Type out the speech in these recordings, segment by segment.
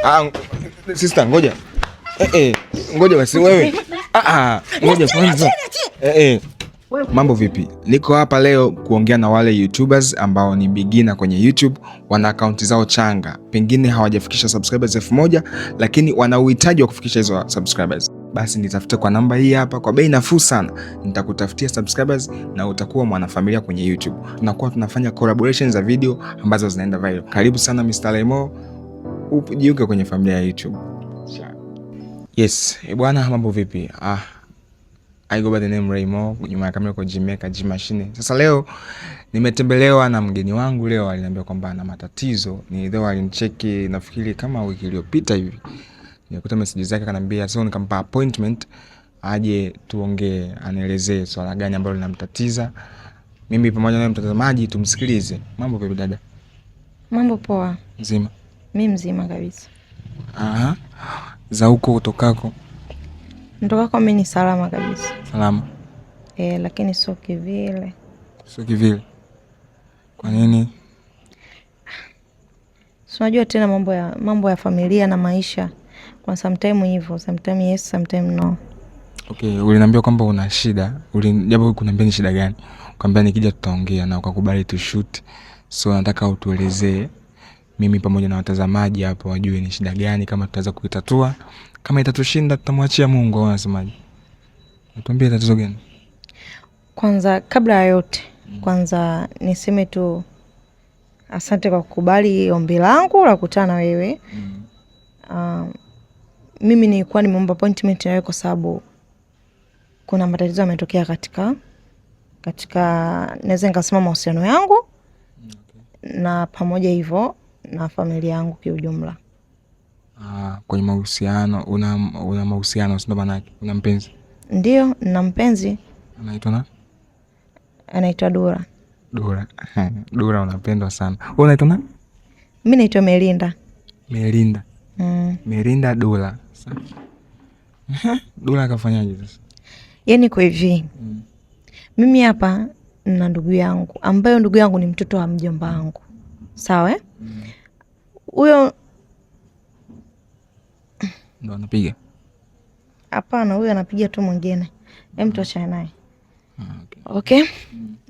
Ah, sister ngoja. Ngoja basi wewe. Ngoja kwanza. Mambo vipi? Niko hapa leo kuongea na wale YouTubers ambao ni beginner kwenye YouTube, wana akaunti zao changa, pengine hawajafikisha subscribers 1000 lakini wana uhitaji wa kufikisha hizo subscribers. Basi nitafute kwa namba hii hapa kwa bei nafuu sana, nitakutafutia subscribers na utakuwa mwanafamilia kwenye YouTube. Tunakuwa tunafanya collaboration za video ambazo zinaenda viral. Karibu sana Mr. Lemo, ujiunge kwenye familia ya YouTube. Yes, bwana mambo vipi? I go by the name Raymo, nyuma ya kamera kwa Gmaker, G Machine. Sasa leo nimetembelewa na mgeni wangu leo, aliniambia kwamba ana matatizo. Ni leo alinicheki nafikiri kama wiki iliyopita hivi. Nilikuta message zake akaniambia, so nikampa appointment aje tuongee, anielezee swala gani ambalo linamtatiza. Mimi pamoja na mtazamaji tumsikilize. Mambo vipi dada? Mambo poa. Mzima? Mimi mzima kabisa. Aha. Za huko utokako? Ntokako mimi ni salama kabisa. Salama. Lakini sio kivile. Sio kivile. Kwa nini? Si unajua tena mambo ya familia na maisha. Kwa sometime hivyo, sometime yes, sometime no. Okay, uliniambia kwamba una shida. Japo kuniambia ni shida gani? Ukaniambia nikija tutaongea na ukakubali tu shoot. So nataka utuelezee mimi pamoja na watazamaji hapo wajue ni shida gani, kama tutaweza kuitatua. Kama itatushinda tutamwachia Mungu, au unasemaje? Tuambie tatizo gani? Kwanza kabla ya yote, kwanza niseme tu asante kwa kukubali ombi langu la kukutana na wewe. Mimi nilikuwa nimeomba appointment na wewe kwa sababu kuna matatizo yametokea katika naweza nikasema mahusiano yangu na pamoja hivyo na familia yangu kiujumla. Kwenye mahusiano, una mahusiano, si ndo maana yake? Una mpenzi? Ndio, nina mpenzi. Anaitwa nani? Anaitwa Dura. Dura. Dura unapendwa sana. Wewe unaitwa nani? Mimi naitwa Melinda. Melinda. Melinda Dura. Safi. Dura akafanyaje sasa? Yaani kwa hivi. Mimi hapa na ndugu yangu ambayo ndugu yangu ni mtoto wa mjomba wangu. Sawa eh? Huyo ndo anapiga? Hapana, huyo anapiga tu mwingine. Hem, tuachane naye. Okay. Okay?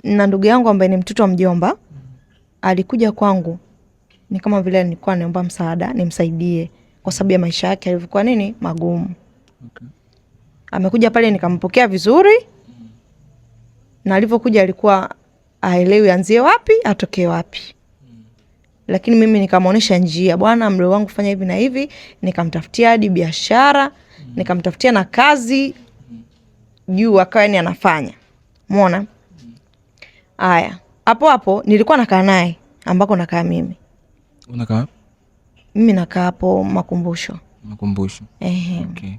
Na ndugu yangu ambaye ni mtoto wa mjomba alikuja kwangu ni kama vile nilikuwa naomba msaada nimsaidie kwa sababu ya maisha yake yalivyokuwa nini magumu. Amekuja pale nikampokea vizuri. Na alivyokuja alikuwa haelewi anzie wapi atokee wapi. Lakini mimi nikamuonesha njia, bwana mdogo wangu fanya hivi na hivi, nikamtafutia hadi biashara, nikamtafutia na kazi juu akawa yani anafanya. Umeona? Haya, hapo hapo nilikuwa nakaa naye ambako nakaa mimi. Unakaa? Mimi nakaa hapo Makumbusho. Makumbusho. Ehe. Okay.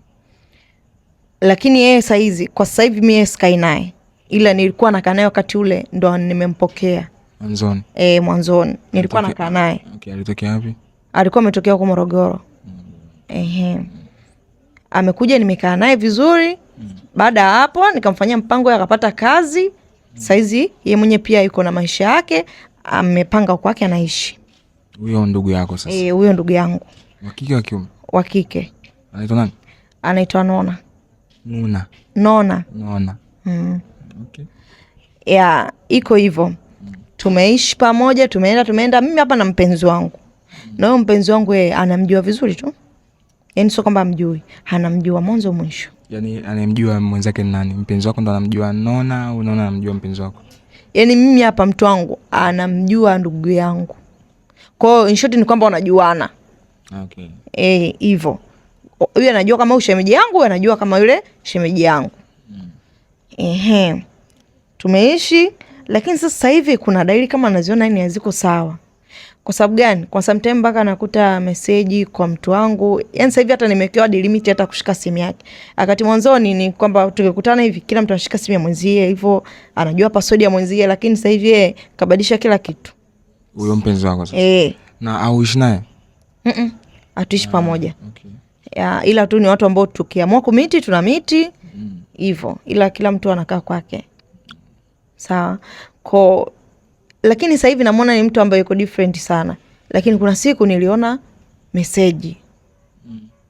Lakini yeye saizi, kwa sasa hivi mimi sikai naye. Ila nilikuwa nakaa naye wakati ule ndo nimempokea. Mwanzoni. Mwanzoni. Nilikuwa nakaa naye. Okay, alitokea wapi? Alikuwa ametokea huko Morogoro. Amekuja nimekaa naye vizuri. Baada ya hapo nikamfanyia mpango akapata kazi. Saizi yeye mwenyewe pia yuko na maisha yake, amepanga kwake anaishi. Huyo ndugu yako sasa? Huyo ndugu yangu. Wa kike wa kiume? Wa kike. Anaitwa nani? Anaitwa Nona. Nuna. Nona. Nona. Okay. Ya, iko hivyo. Tumeishi pamoja, tumeenda mimi hapa na mpenzi wangu. Na huyo mpenzi wangu yeye anamjua vizuri tu. Yaani sio kwamba amjui, anamjua mwanzo mwisho. Yaani anamjua mwenzake ni nani? Mpenzi wako ndo anamjua Nona au Nona anamjua mpenzi wako? Yaani mimi hapa mtu wangu anamjua ndugu yangu. Kwa hiyo in short ni kwamba wanajuana. Okay. Hivyo. Huyu anajua kama huyu shemeji yangu, huyu anajua kama yule shemeji yangu. Tumeishi, lakini sasa hivi kuna dalili kama naziona ni haziko sawa. Kwa sababu gani? Kwa sometime mpaka nakuta message kwa mtu wangu. Yaani sasa hivi hata nimewekewa hadi limit hata kushika simu yake. Wakati mwanzoni ni kwamba tukikutana hivi kila mtu anashika simu ya mwenzie hivyo, anajua password ya mwenzie, lakini sasa hivi yeye kabadilisha kila kitu. Huyo mpenzi wako sasa? Na auishi naye? Hatuishi pamoja. Okay. Ya, ila tu ni watu ambao tukiamua kumiti tuna miti hivyo, ila kila mtu anakaa kwake. Sawa. Lakini sasa hivi namuona ni mtu ambaye yuko different sana. Lakini kuna siku niliona meseji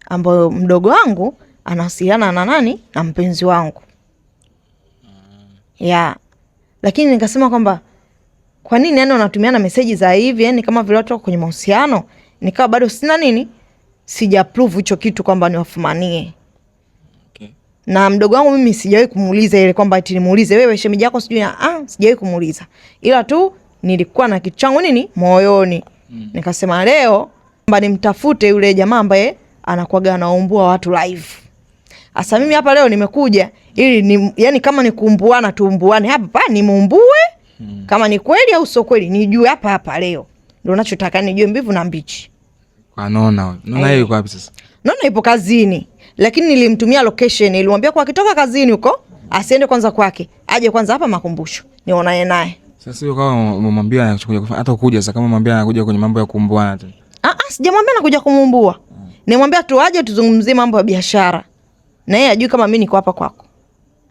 ambayo mdogo wangu anawasiliana na nani, na mpenzi wangu ya. Lakini nikasema kwamba kwa nini yani wanatumiana meseji za hivi, yani kama vile watu wako kwenye mahusiano. Nikawa bado sina nini, sija prove hicho kitu kwamba niwafumanie. Okay. Na mdogo wangu mimi sijawahi kumuuliza ile kwamba eti nimuulize wewe shemeji yako sijui, sijawahi kumuuliza, ila tu nilikuwa na kitu changu nini moyoni. Nikasema leo kwamba nimtafute yule jamaa ambaye anakuwaga anaumbua watu live. Asa mimi hapa leo nimekuja ili ni, yani kama ni kuumbuana tuumbuane hapa pa nimuumbue. Kama ni kweli au sio kweli nijue hapa hapa leo. Ndio nachotaka nijue mbivu na mbichi. Kwa Nona, Nona yeye yuko wapi sasa? Nona ipo kazini, lakini nilimtumia location, nilimwambia kwa akitoka kazini huko asiende kwanza kwake, aje kwanza hapa makumbusho nionane naye. Sasa hiyo kama umemwambia anakuja kufanya hata kuja sasa, kama umemwambia anakuja kwenye mambo ya kuumbuana tena. Sijamwambia anakuja kumuumbua. Nimwambia tu aje tuzungumzie mambo ya biashara. Na yeye ajui kama mimi niko hapa kwako.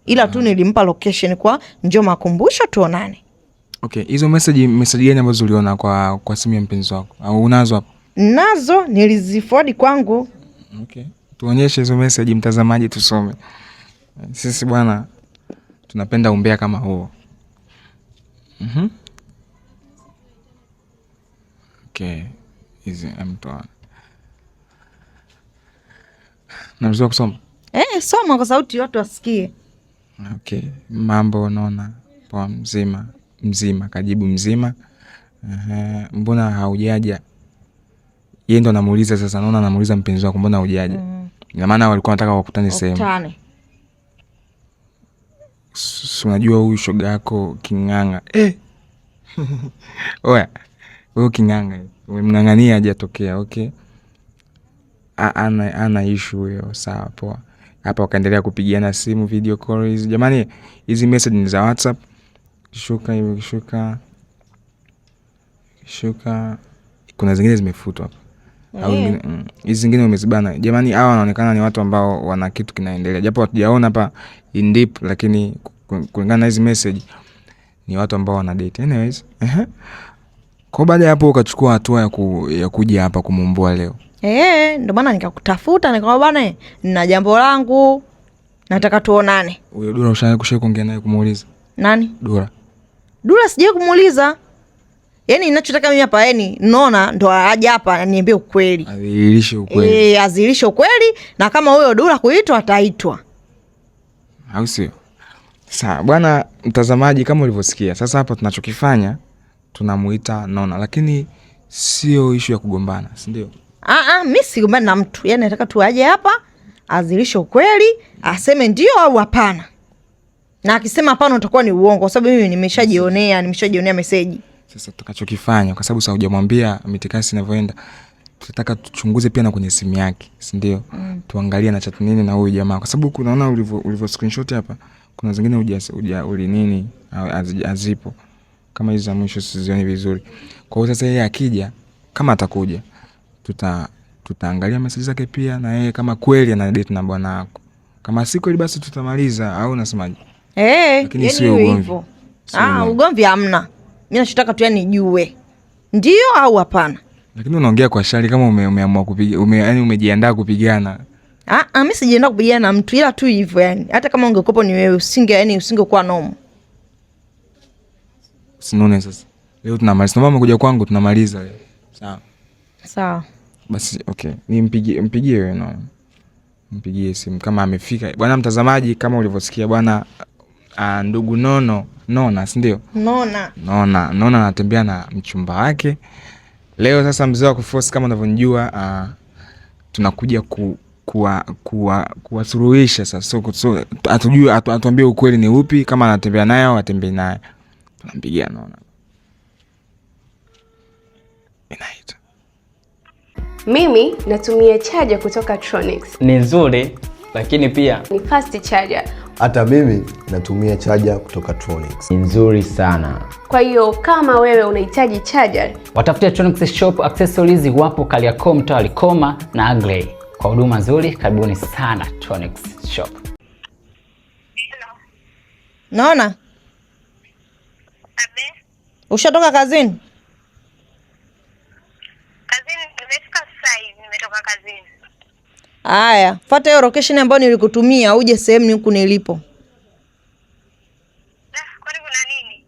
Ila tu nilimpa location kwa njoo makumbusho tuonane. Okay, hizo message gani ambazo uliona kwa simu ya mpenzi wako? Au unazo hapo? Nazo niliziforward kwangu. Okay. Tuonyeshe hizo message mtazamaji tusome. Sisi bwana tunapenda umbea kama huo. Okay, hizi amtoa. Naweza kusoma? Soma kwa sauti watu wasikie. Okay, mambo Nona, poa mzima. Mzima, kajibu mzima. Mbona haujaja? Yeye ndo anamuuliza sasa, naona anamuuliza mpenzi wako mbona hujaja? Ina maana walikuwa wanataka wakutane sehemu. Unajua huyu shoga yako king'ang'a. Oya, huyu king'ang'a umemng'ang'ania hajatokea, okay. Ana issue huyo, sawa poa. Hapa wakaendelea kupigiana simu, video call hizi. Jamani, hizi message ni za WhatsApp. Shuka hivi, shuka. Shuka. Kuna zingine zimefutwa hapa. Au hizi zingine umezibana. Jamani, hawa wanaonekana ni watu ambao wana kitu kinaendelea. Japo hatujaona hapa in deep, lakini kulingana na hizi message ni watu ambao wana date. Anyways, Kwa baada ya hapo ukachukua hatua ya kuja hapa kumuumbua leo. Ndio maana nikakutafuta nikamwambia bwana, nina jambo langu nataka tuonane. Huyo Dura ushawahi kuongea naye kumuuliza? Nani? Dura. Dura sijawahi kumuuliza. Yaani ninachotaka mimi hapa yani Nona ndo aje hapa aniambie ukweli. Adhihirishe ukweli. Adhihirishe ukweli, na kama huyo Dura kuitwa ataitwa. Au sio? Sawa bwana mtazamaji, kama ulivyosikia. Sasa hapa tunachokifanya tunamuita Nona, lakini sio issue ya kugombana, si ndio? Mimi sigombani na mtu. Yaani nataka tu aje hapa adhihirishe ukweli, aseme ndio au hapana. Na akisema hapana utakuwa ni uongo kwa sababu mimi nimeshajionea message. Sasa tutakachokifanya, kwa sababu sasa hujamwambia mitikasi inavyoenda, tutataka tuchunguze pia na kwenye simu yake, si ndio? Tuangalie na chat nini na huyu jamaa, kwa sababu kunaona ulivyo screenshot hapa, kuna zingine uli nini, hazipo. Kama hizi za mwisho sizioni vizuri. Kwa hiyo sasa yeye akija, kama atakuja, tutaangalia message zake pia na yeye kama kweli ana date na bwana wako. Kama si kweli basi tutamaliza, au unasemaje? Lakini Yani sio ugomvi. hivyo. Sio ugomvi. Ugomvi hamna. Mimi nachotaka tu yani nijue ndio au hapana. Lakini unaongea kwa shari kama umeamua kupiga, yani umejiandaa kupigana. Mimi sijiandaa kupigana na mtu, ila tu hivyo yani. Hata kama ungekuwa ni wewe usingekuwa nomo. Usinune sasa. Leo tunamaliza. Naomba umekuja kwangu tunamaliza leo. Sawa. Sawa. Basi okay, mpigie wewe no. Mpigie simu kama amefika. Bwana mtazamaji, kama ulivyosikia bwana, ndugu Nono, Nona, si ndio? Nona. Nona, Nona anatembea na mchumba wake. Leo sasa mzee wa kuforce kama unavyonijua, tunakuja kuwasuluhisha sasa. So hatujui, atuambie ukweli ni upi, kama anatembea naye au atembei naye. Tunampigia Nona. Inaita. Mimi natumia charger kutoka Tronix. Ni nzuri lakini pia ni fast charger. Hata mimi natumia charger kutoka Tronix. Ni nzuri sana. Kwa hiyo kama wewe unahitaji charger, watafute Tronix Shop Accessories, wapo Kariakoo, mtaa wa Likoma na Agrey. Kwa huduma nzuri, karibuni sana Tronix Shop. Naona? Abe. Ushatoka kazini? Kazini nimefika sasa hivi, Nimetoka kazini. Haya, fuata hiyo location ambayo nilikutumia uje sehemu huku nilipo. Kwani kuna nini?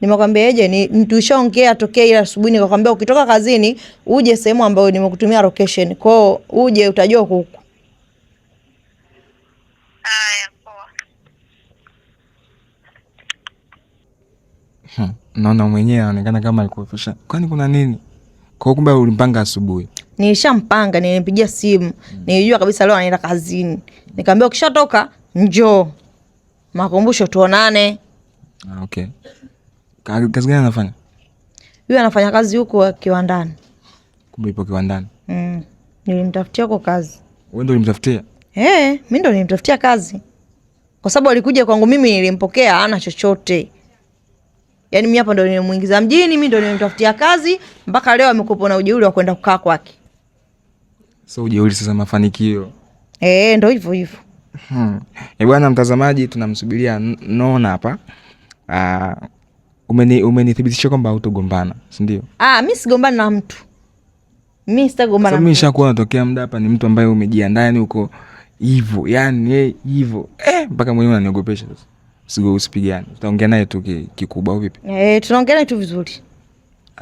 Nimekwambia eje, ni tushaongea tokea ile asubuhi, nikakwambia ukitoka kazini uje sehemu ambayo nimekutumia location. Kwa hiyo uje utajua huku. Haya, poa. Naona mwenyewe anaonekana kama alikuofisha. Kwani kuna nini? Kwa hiyo kumbe ulimpanga asubuhi. Nilishampanga, nilimpigia simu. Nilijua kabisa leo anaenda kazini. Nikamwambia ukishatoka njoo makumbusho tuonane. Ah, okay. Kazi gani anafanya? Yule anafanya kazi huko kiwandani. Kumbe ipo kiwandani. Nilimtafutia huko kazi. Wewe ndio ulimtafutia? Mimi ndo nilimtafutia kazi. Kwa sababu alikuja kwangu mimi, nilimpokea hana chochote. Yaani mimi hapa ndo nilimuingiza mjini, mimi ndo nilimtafutia kazi mpaka leo amekuwa na ujeuri wa kwenda kukaa kwake. So ujeuri sasa mafanikio. Ndo hivyo hivyo. Bwana mtazamaji, tunamsubiria Nona hapa. Umenithibitisha kwamba hutogombana, si ndio? Mimi sigombani na mtu. Mimi sitagombana na Mimi mtu. nishakuwa natokea muda hapa ni mtu ambaye umejiandaa, yani uko hivyo, yani hivyo. Mpaka mwenyewe unaniogopesha sasa. Usipigane. Tutaongea naye tu kikubwa au vipi? Tunaongea naye tu vizuri.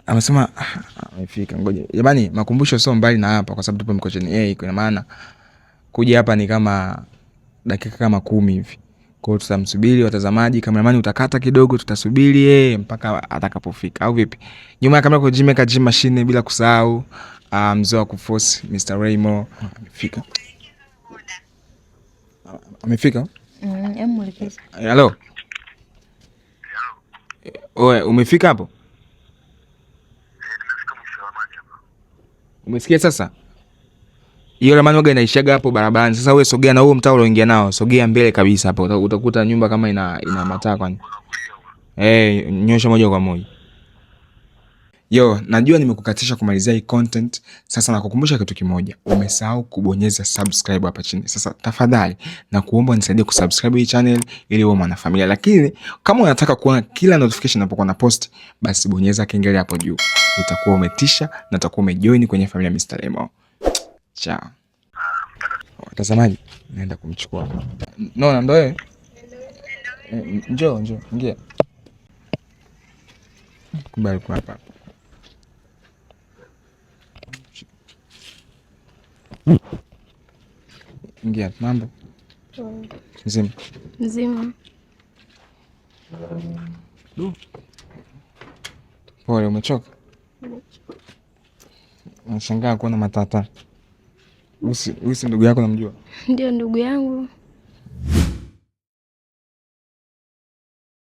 Amesema amefika, ngoja. Jamani, makumbusho sio mbali na hapa kwa sababu tupo Mikocheni A, kwa maana kuja hapa ni kama dakika kama 10 hivi. Kwa hiyo tutamsubiri watazamaji, kameramani utakata kidogo, tutasubiri yeye mpaka atakapofika au vipi? Nyuma ya kamera kwa Jimmy Kaji mashine, bila kusahau mzee wa kuforce Mr. Raymo amefika. Amefika? Mwelekeze. Hello. Oe, umefika hapo? Umesikia sasa? Hiyo ramani waga inaishaga hapo barabarani. Sasa wewe sogea na huo mtaa ulioingia nao, sogea mbele kabisa hapo. Utakuta nyumba kama ina mataa kwani. Nyosha moja kwa moja. Yo, najua nimekukatisha kumalizia hii content. Sasa nakukumbusha kitu kimoja. Umesahau kubonyeza subscribe hapa chini. Sasa tafadhali nakuomba unisaidie kusubscribe hii channel ili uwe mwanafamilia. Lakini kama unataka kuona kila notification ninapokuwa na post, basi bonyeza kengele hapo juu. Utakuwa umetisha na utakuwa umejoin kwenye familia Mr. Raymo. Ciao. Watazamaji, naenda kumchukua. Nona ndo wewe? Njoo, njoo, ingia. Kumbe alikuwa hapa. Ingia, mambo? Mzima. Mzima. Pole, umechoka? Nashangaa kuona matata. Usi ndugu yako namjua? Ndio ndugu yangu.